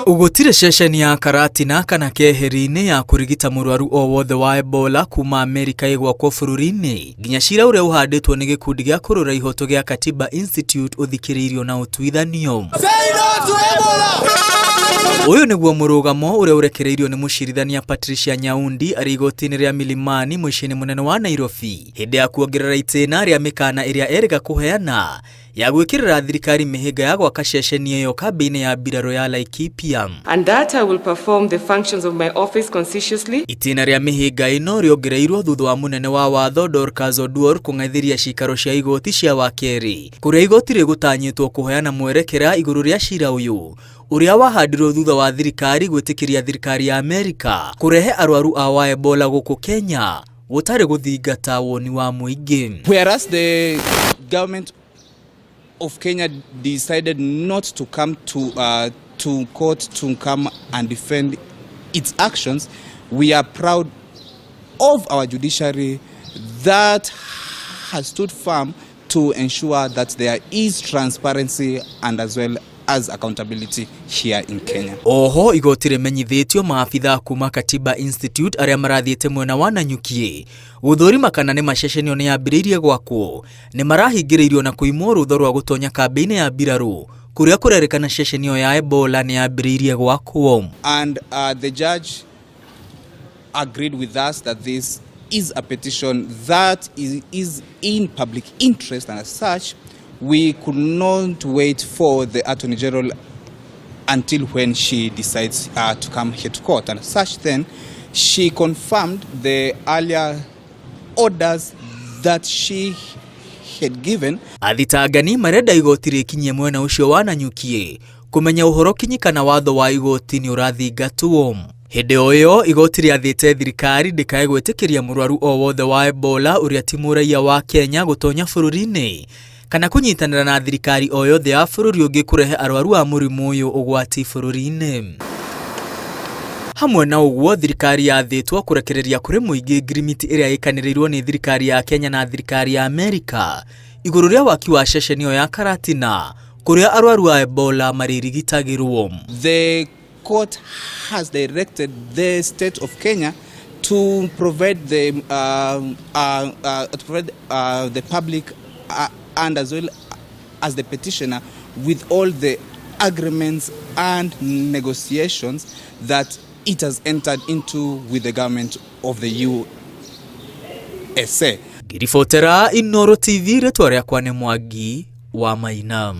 Gũtirĩ ceceni ya karatina kana keheri-inĩ ya kũrigita mũrwaru o wothe wa Ebola kuma Amerika ĩgwakwo bũrũri-inĩ nginya cira ũrĩa ũhandĩtwo nĩ gĩkundi gĩa kũrũra ihoto gĩa Katiba Institute ũthikĩrĩirio na ũtuithanio. Ũyũ nĩguo mũrũgamo ũrĩa ũrekereirio nĩ mũcirithania Patricia Nyaundi arĩ igoti-inĩ rĩa Milimani mũciĩ-inĩ mũnene wa Nairobi hĩndĩ ya kuongerera itĩna rĩa mĩkana ĩrĩa erĩga kũheana ya gwĩkĩrĩra thirikari mĩhĩnga ya gwaka ceceni ĩyo kambĩ-inĩ ya mbirarũ ya Laikipia. And that I will perform the functions of my office conscientiously. Itĩna rĩa mĩhĩnga ĩno rĩongereirwo thutha wa mũnene wa watho Dorcas Oduor kũng'aithĩria cikaro cia igoti cia wakerĩ kũrĩa igoti rĩgũtanyĩtwo kũheana mwerekera igũrũ rĩa cira ũyũ ũrĩa wahandirwo thutha wa thirikari gwĩtĩkĩria thirikari ya Amerika kũrehe arwaru a wa Ebola gũkũ Kenya gũtarĩ gũthingata woni wa mũingĩ. Whereas the government of Kenya decided not to come to court to come and defend its actions, we are proud of our judiciary that has stood firm to ensure that there is transparency and as well as accountability here in Kenya. Oho igoti rĩmenyithĩtio maabithaa kuma Katiba Institute arĩa marathiĩte mwena wa Nanyuki gũthũrima kana nĩ macecenio nĩ yambĩrĩirie gwakwo nĩ marahingĩrĩirio na kũimwo rũtha rwa gũtonya kambĩ-inĩ ya mbirarũ kũrĩa kũrerĩkana ceceni ĩyo ya Ebola nĩ yambĩrĩirie gwakwo. And the judge agreed with us that this is a petition that is in public interest, and as such, we could not wait for the Attorney General until when she decides to come here to court. And as such, then, she confirmed the earlier orders that she had given. Athitangani marenda igoti rĩkinyie mwena ũcio wa Nanyuki kũmenya ũhoro kinyi kana watho wa igoti nĩ ũrathingatwo. Hĩndĩ o ĩyo igoti rĩathĩte thirikari ndĩkae gwĩtĩkĩria mũrwaru o wothe wa Ebola ũrĩa ti mũraiya wa Kenya gũtonya bũrũri-inĩ kana kũnyitanĩra na thirikari o yothe ya bũrũri ũngĩ kũrehe arwaru a mũrimũ ũyũ ũgwati bũrũri-inĩ. Hamwe na ũguo thirikari yathĩtwo kũrekereria kũrĩ mũingĩ ngirimiti ĩrĩa ĩkanĩrĩirwo nĩ thirikari ya Kenya na thirikari ya Amerika igũrũ rĩa waki wa ceceni ĩyo ya Karatina kũrĩa arwaru a Ebola marĩrigitagĩrwo. The court has directed the state of Kenya to provide the public and as well as the petitioner with all the agreements and negotiations that it has entered into with the government of the USA. Ngĩribotera Inooro TV rĩtwa rĩakwa nĩ Mwangi wa Maina.